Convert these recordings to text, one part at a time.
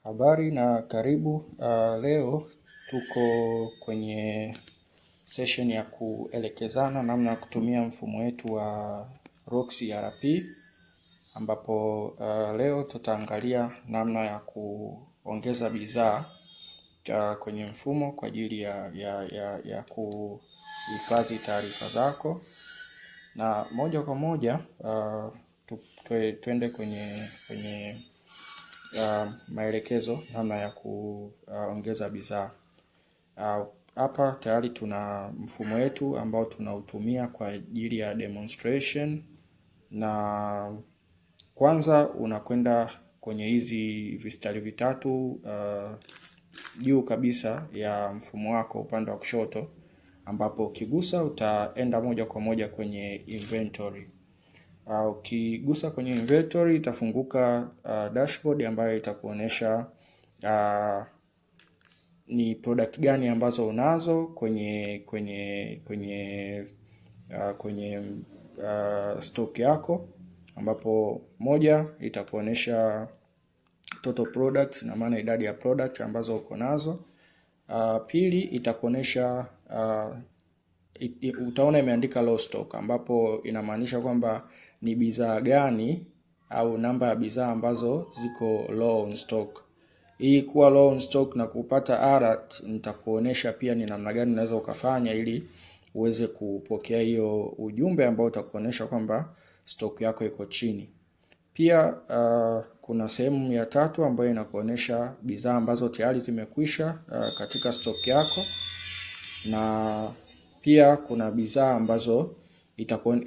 Habari na karibu. Leo tuko kwenye session ya kuelekezana namna ya kutumia mfumo wetu wa Rox ERP ambapo leo tutaangalia namna ya kuongeza bidhaa kwenye mfumo kwa ajili ya kuhifadhi taarifa zako, na moja kwa moja tuende kwenye maelekezo namna ya kuongeza bidhaa. Hapa tayari tuna mfumo wetu ambao tunautumia kwa ajili ya demonstration, na kwanza unakwenda kwenye hizi vistari vitatu juu kabisa ya mfumo wako upande wa kushoto, ambapo ukigusa utaenda moja kwa moja kwenye inventory. Ukigusa kwenye inventory itafunguka dashboard ambayo itakuonesha ni product gani ambazo unazo kwenye stock yako, ambapo moja itakuonesha total products, na maana idadi ya product ambazo uko nazo. Pili itakuonesha utaona imeandika low stock, ambapo inamaanisha kwamba ni bidhaa gani au namba ya bidhaa ambazo ziko low on stock. Hii kuwa low on stock na kupata alert, nitakuonesha pia ni namna gani unaweza ukafanya ili uweze kupokea hiyo ujumbe ambao utakuonesha kwamba stock yako iko chini. Pia kuna sehemu ya tatu ambayo inakuonesha bidhaa ambazo tayari zimekwisha katika stock yako, na pia kuna bidhaa ambazo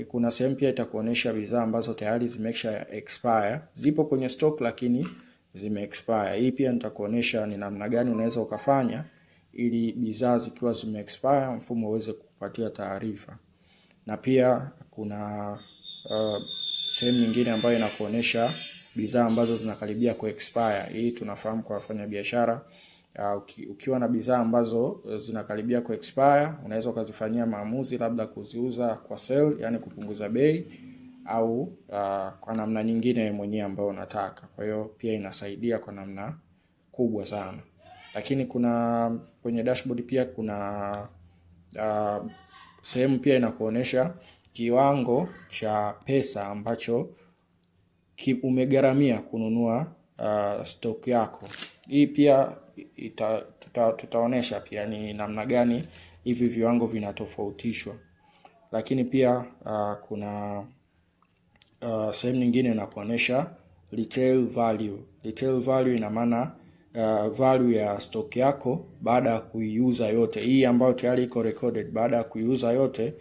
kuna sehemu pia itakuonesha bidhaa ambazo tayari zimesha expire, zipo kwenye stock lakini zime expire. Hii pia nitakuonesha ni namna gani unaweza ukafanya ili bidhaa zikiwa zime expire mfumo uweze kupatia taarifa. Na pia kuna sehemu nyingine ambayo inakuonesha bidhaa ambazo zinakaribia ku expire. Hii tunafahamu kwa wafanyabiashara, ukiwa na bidhaa ambazo zinakaribia ku expire unaweza ukazifanyia maamuzi, labda kuziuza kwa sale, yani kupunguza bei au kwa namna nyingine mwenyewe ambayo unataka. Kwa hiyo pia inasaidia kwa namna kubwa sana. Lakini kuna kwenye dashboard pia kuna sehemu pia inakuonesha kiwango cha pesa ambacho umegharamia kununua stock yako. Hii pia tutaonesha pia ni namna gani hivi viwango vinatofautishwa. Lakini pia kuna sehemu nyingine inakuonesha retail value. Retail value ina maana value ya stock yako baada ya kuiuza yote, hii ambayo tayari iko recorded, baada ya kuiuza yote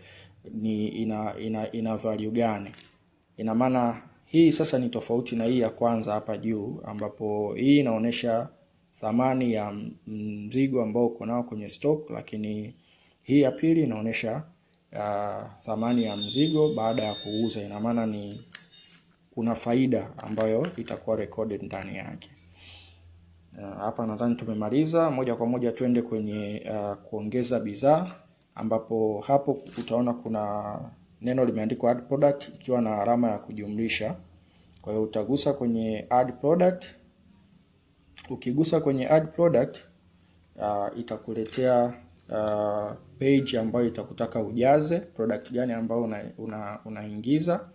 ni ina value gani? Ina maana hii sasa ni tofauti na hii ya kwanza hapa juu, ambapo hii inaonyesha thamani ya mzigo ambao uko nao kwenye stock, lakini hii ya pili inaonyesha thamani ya mzigo baada ya kuuza. Ina maana ni kuna faida ambayo itakuwa recorded ndani yake. Hapa nadhani tumemaliza. Moja kwa moja twende kwenye kuongeza bidhaa, ambapo hapo utaona kuna neno limeandikwa add product ikiwa na alama ya kujumlisha. Kwa hiyo utagusa kwenye add product. Ukigusa kwenye add product itakuletea page ambayo itakutaka ujaze product gani ambayo unaingiza,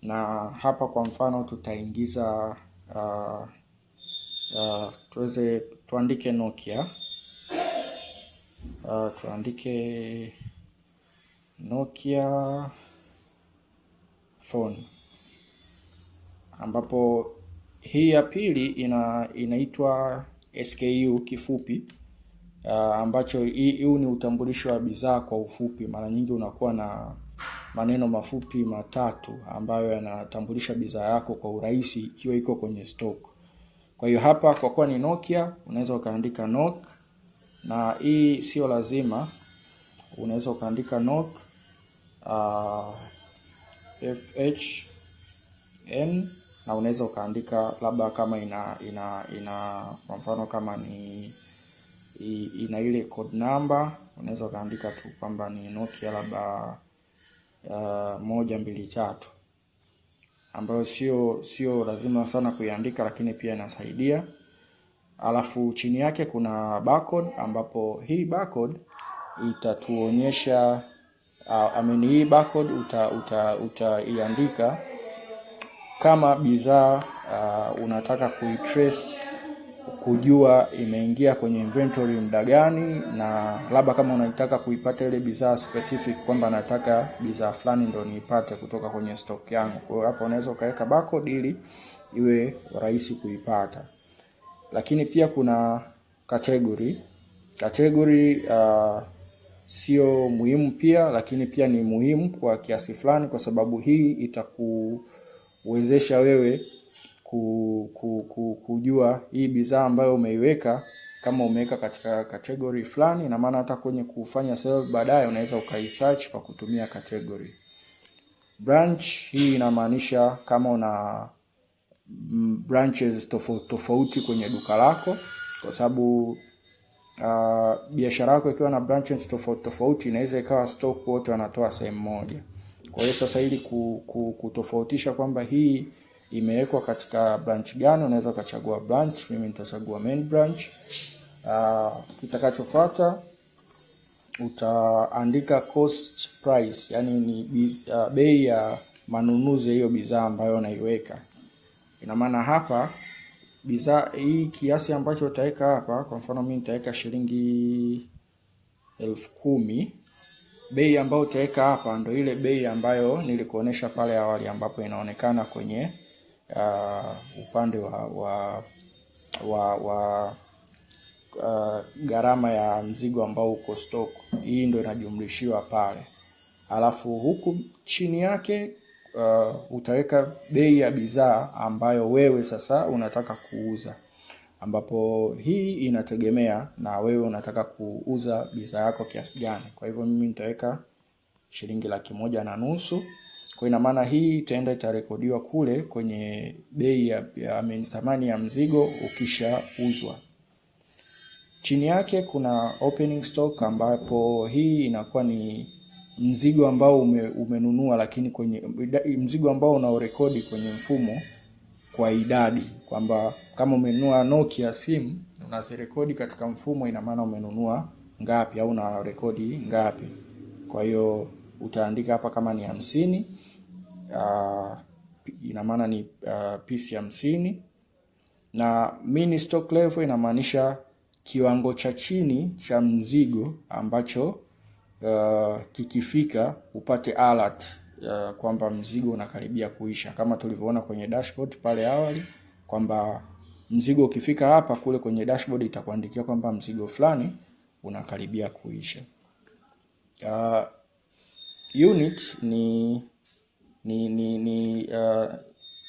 na hapa kwa mfano tutaingiza tuweze tuandike Nokia, tuandike Nokia phone, ambapo hii ya pili inaitwa SKU kifupi, ambacho huu ni utambulisho wa bidhaa kwa ufupi. Mara nyingi unakuwa na maneno mafupi matatu ambayo yanatambulisha bidhaa yako kwa urahisi ikiwa iko kwenye stock. Kwa hiyo hapa kwa kuwa ni Nokia unaweza ukaandika Nok, na hii sio lazima, unaweza ukaandika Nok FHN na unaweza ukaandika labda kama ina kwa mfano kama ni ina ile code number, unaweza ukaandika tu kwamba ni Nokia labda 1 2 3, ambayo sio lazima sana kuiandika, lakini pia inasaidia. Alafu chini yake kuna barcode, ambapo hii barcode itatuonyesha I mean, hii barcode utaiandika kama bidhaa unataka kuitrace kujua imeingia kwenye inventory muda gani, na labda kama unataka kuipata ile bidhaa specific kwamba nataka bidhaa fulani ndo niipate kutoka kwenye stock yangu. Kwa hiyo hapa unaweza ukaweka barcode ili iwe rahisi kuipata. Lakini pia kuna category. Category sio muhimu pia, lakini pia ni muhimu kwa kiasi fulani, kwa sababu hii itakuwezesha wewe kujua hii bidhaa ambayo umeiweka kama umeweka katika category fulani, na maana hata kwenye kufanya sales baadaye unaweza ukaisearch kwa kutumia category. Branch hii inamaanisha kama una branches tofauti tofauti kwenye duka lako, kwa sababu biashara yako ikiwa na branches tofauti tofauti inaweza ikawa stock wote wanatoa sehemu moja. Kwa hiyo sasa ili kutofautisha kwamba hii imewekwa katika branch gani, unaweza ukachagua branch. Mimi nitachagua main branch. Kitakachofuata utaandika cost price, yani ni bei ya manunuzi ya hiyo bidhaa ambayo unaiweka. Ina maana hapa bidhaa hii kiasi ambacho utaweka hapa, kwa mfano mimi nitaweka shilingi 10,000. Bei ambayo utaweka hapa ndo ile bei ambayo nilikuonesha pale awali, ambapo inaonekana kwenye upande wa gharama ya mzigo ambao uko stock. Hii ndo inajumlishiwa pale, alafu huku chini yake utaweka bei ya bidhaa ambayo wewe sasa unataka kuuza, ambapo hii inategemea na wewe unataka kuuza bidhaa yako kiasi gani. Kwa hivyo mimi nitaweka shilingi 150,000. Kwa ina maana hii itaenda itarekodiwa kule kwenye bei ya thamani ya mzigo ukishauzwa. Chini yake kuna opening stock, ambapo hii inakuwa ni mzigo ambao umenunua, lakini kwenye mzigo ambao unaorekodi kwenye mfumo kwa idadi, kwamba kama umenunua Nokia simu unazirekodi katika mfumo, ina maana umenunua ngapi au unarekodi ngapi. Kwa hiyo utaandika hapa kama ni 50, ina maana ni piece 50, na mini stock level inamaanisha kiwango cha chini cha mzigo ambacho kikifika upate alert kwamba mzigo unakaribia kuisha, kama tulivyoona kwenye dashboard pale awali kwamba mzigo ukifika hapa, kule kwenye dashboard itakuandikia kwamba mzigo fulani unakaribia kuisha. Unit ni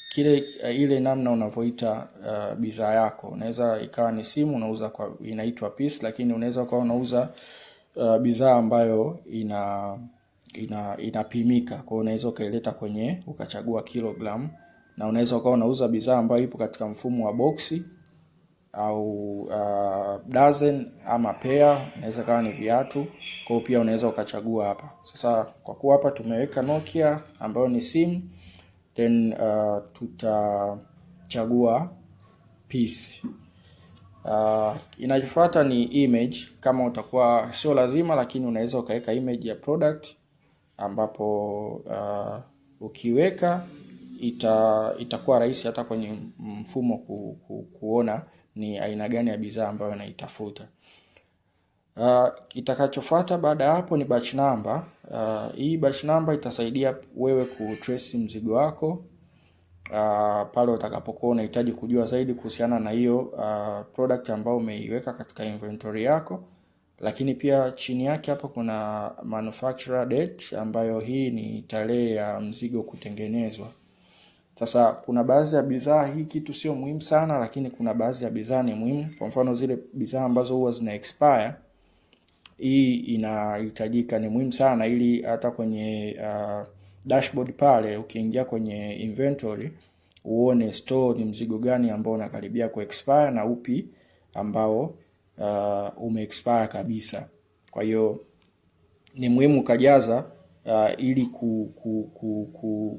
kile ile namna unavyoita bidhaa yako. Unaweza ikawa ni simu unauza kwa inaitwa piece, lakini unaweza ukawa unauza bidhaa ambayo inapimika. Kwa hiyo unaweza ukaileta kwenye ukachagua kilogram, na unaweza ukawa unauza bidhaa ambayo ipo katika mfumo wa boksi au dozen ama pair, inaweza kawa ni viatu. Kwa hiyo pia unaweza ukachagua hapa. Sasa kwa kuwa hapa tumeweka Nokia ambayo ni simu, then tutachagua piece. Inachofuata ni image. Kama utakuwa sio lazima, lakini unaweza ukaweka image ya product ambapo ukiweka itakuwa rahisi hata kwenye mfumo kuona ni aina gani ya bidhaa ambayo unaitafuta. Kitakachofuata baada ya hapo ni batch number. Hii batch number itasaidia wewe kutrace mzigo wako pale utakapokuwa unahitaji kujua zaidi kuhusiana na hiyo product ambayo umeiweka katika inventory yako. Lakini pia chini yake hapa kuna manufacturer date ambayo hii ni tarehe ya mzigo kutengenezwa. Sasa kuna baadhi ya bidhaa hii kitu sio muhimu sana, lakini kuna baadhi ya bidhaa ni muhimu. Kwa mfano zile bidhaa ambazo huwa zina expire, hii inahitajika, ni muhimu sana ili hata kwenye dashboard pale ukiingia kwenye inventory uone store ni mzigo gani ambao unakaribia ku expire na upi ambao ume expire kabisa. Kwa hiyo ni muhimu ukajaza ili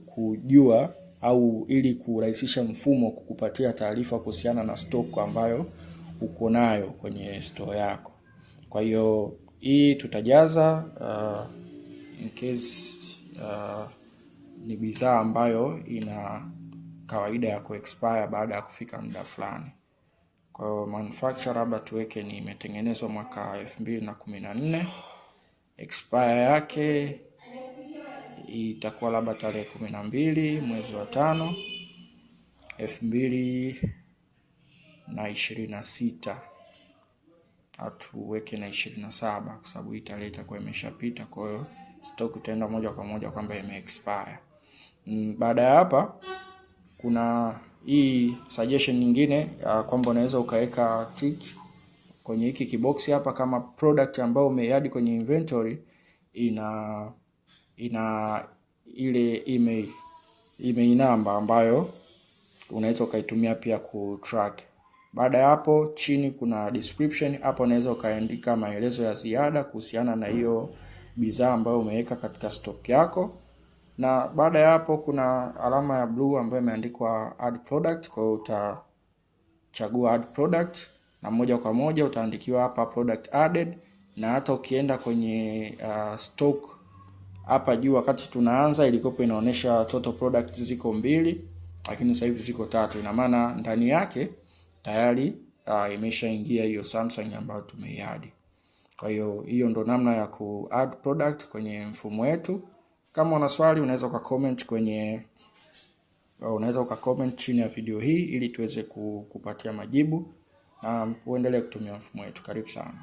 kujua au ili kurahisisha mfumo kukupatia taarifa kuhusiana na stock ambayo uko nayo kwenye store yako. Kwa hiyo hii tutajaza in case ni bidhaa ambayo ina kawaida ya kuexpire baada ya kufika muda fulani. Kwa hiyo manufacturer labda tuweke ni imetengenezwa mwaka 2014, expire yake itakuwa labda tarehe 12 mwezi wa 5 2026, atuweke na 27 kwa sababu hii tarehe itakuwa imeshapita, kwa hiyo stock itaenda moja kwa moja kwamba ime expire. Baada ya hapa kuna hii suggestion nyingine kwamba unaweza ukaweka tick kwenye hiki kibox hapa kama product ambayo umeadd kwenye inventory ina ile email number ambayo unaweza ukaitumia pia kutrack. Baada ya hapo, chini kuna description. Hapo unaweza ukaandika maelezo ya ziada kuhusiana na hiyo bidhaa ambayo umeweka katika stock yako. Na baada ya hapo kuna alama ya blue ambayo imeandikwa add product. Kwa hiyo utachagua add product na moja kwa moja utaandikiwa hapa product added, na hata ukienda kwenye stock hapa juu, wakati tunaanza ilikuwa inaonyesha total products ziko mbili, lakini sasa hivi ziko tatu. Ina maana ndani yake tayari imeshaingia hiyo Samsung ambayo tumeiadd. Kwa hiyo hiyo ndo namna ya ku add product kwenye mfumo wetu. Kama una swali unaweza uka comment kwenye unaweza uka comment chini ya video hii ili tuweze kupatia majibu na uendelee kutumia mfumo wetu. Karibu sana.